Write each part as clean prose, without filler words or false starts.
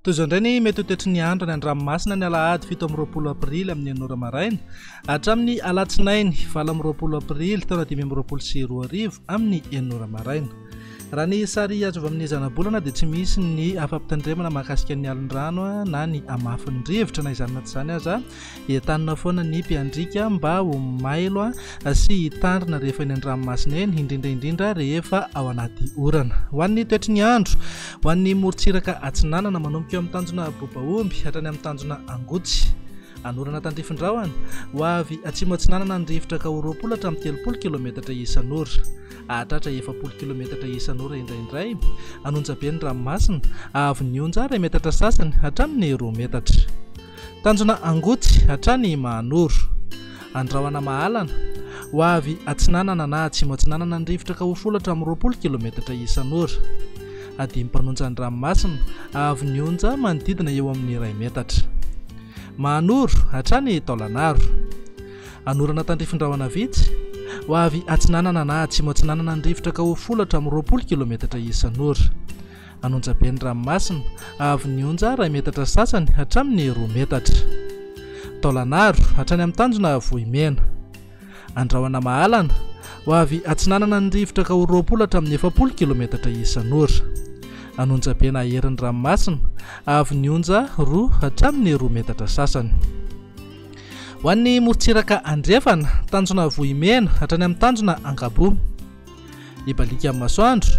Toy izao indray ny mety ho toetry ny andro any an-dranomasina ny alahady 27 aprily amin'ny 6 ora maraina hatramin'ny alatsinainy 28 aprily taona 2025 amin'ny 6 ora maraina. Raha ny sary azo avy amin'ny zanabolana dia tsy misy ny fampitandremana mahakasika ny alon-drano na ny hamafin'ny rivotra. Na izany na tsy izany aza, entanina foana ny mpiandriaka mba ho mailo sy hitandrina rehefa eny an-dranomasina eny, indrindra indrindra rehefa ao anaty orana. Ho an'ny toetry ny andro, ho an'ny morontsiraka atsinanana manomboka eo amin'ny tanjona Bobaomby hatrany amin'ny tanjona Angotsy. Anorana tandrifin-drahona, ho avy atsimo atsinanana ny rivotra ka ho 20 hatramin'ny 30 kilometatra isan'ora. Hahatratra 40 kilometatra isan'ora indraindray. An'onjabe ny ranomasina, haavon'ny onja iray metatra sasany hatramin'ny roa metatra. Tanjona Angotsy hatrany Mahanoro. Andrahona Mahalana, ho avy atsinanana na atsimo atsinanana ny rivotra ka ho folo hatramin'ny 20 kilometatra isan'ora. Hadimy mpanonja ny ranomasina, haavon'ny onja manodidina eo amin'ny iray metatra. Mahanoro hatrany Taolanaro. Anorana tandrifin-drahona vitsy, ho avy atsinanana na atsimo atsinanana ny rivotra ka ho folo hatramin'ny 20 kilometatra isan'ora. An'onjabe ny ranomasina, haavon'ny onja iray metatra sasany hatramin'ny roa metatra. Taolanaro, hatrany amin'ny tanjona Vohimena. Andrahona Mahalana, ho avy atsinanana ny rivotra ka ho 20 hatramin'ny 40 kilometatra isan'ora. An'onjabe na herin'ny ranomasina, haavon'ny onja roa hatramin'ny roa metatra sasany. Ho an'ny morontsiraka andrefana, tanjona Vohimena hatrany amin'ny tanjona Ankaboa. Hibaliaka amin'ny masoandro,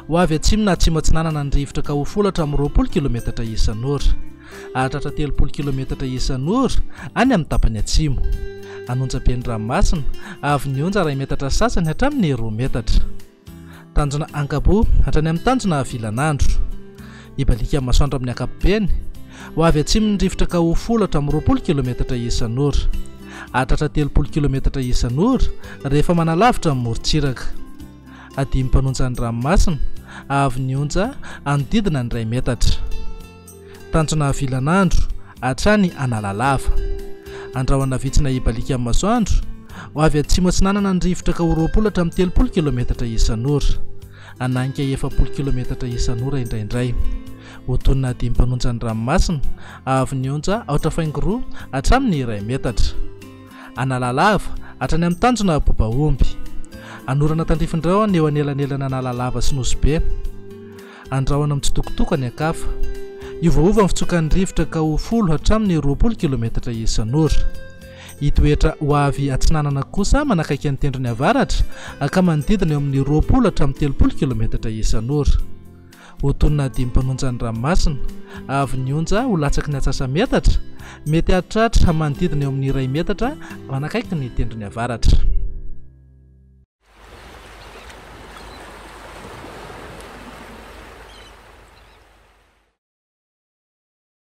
ho avy atsimo na atsimo atsinanana ny rivotra ka ho folo hatramin'ny 20 kilometatra isan'ora. Hahatratra 30 kilometatra isan'ora any amin'ny tapany atsimo. An'onjabe ny ranomasina, avy ny onja iray metatra sasany hatramin'ny roa metatra. Tanjona Ankaboa hatrany amin'ny tanjona Vilanandro. Hibaliaka amin'ny masoandro amin'ny ankapobeny. Ho avy atsimo ny rivotra ka ho folo hatramin'ny 20 kilometatra isan'ora. Hahatratra 30 kilometatra isan'ora rehefa manalavitra ny morontsiraka. Hadimy mpanonja ny ranomasina, haavon'ny onja hanodidina ny iray metatra. Tanjona Vilanandro hatrany Analalava. Andrahona vitsy na hibaliaka amin'ny masoandro. Ho avy atsimo atsinanana ny rivotra ka ho 20 hatramin'ny 30 kilometatra isan'ora. Hananika 40 kilometatra isan'ora indraindray. Ho tonina dimy mpanonja ny ranomasina, haavon'ny onja aotra faingo roa hatramin'ny iray metatra. Analalava, hatrany amin'ny tanjona Bobaomby. Anorana tandrifin-drahona eo anelanelan'Analalava sy Nosy Be. Andrahona mitsitokotoko any an-kafa. Hiovaova ny fitsokan'ny rivotra ka ho folo hatramin'ny 20 kilometatra isan'ora. Hitoetra ho avy atsinanana kosa manakaiky ny tendrony avaratra ka manodidina eo amin'ny 20 hatramin'ny 30 kilometatra isan'ora. Ho tonina dimy mpanonja ny ranomasina, avy ny onja ho latsaky ny atsasa-metatra, mety hahatratra manodidina eo amin'ny iray metatra manakaiky ny tendrony avaratra.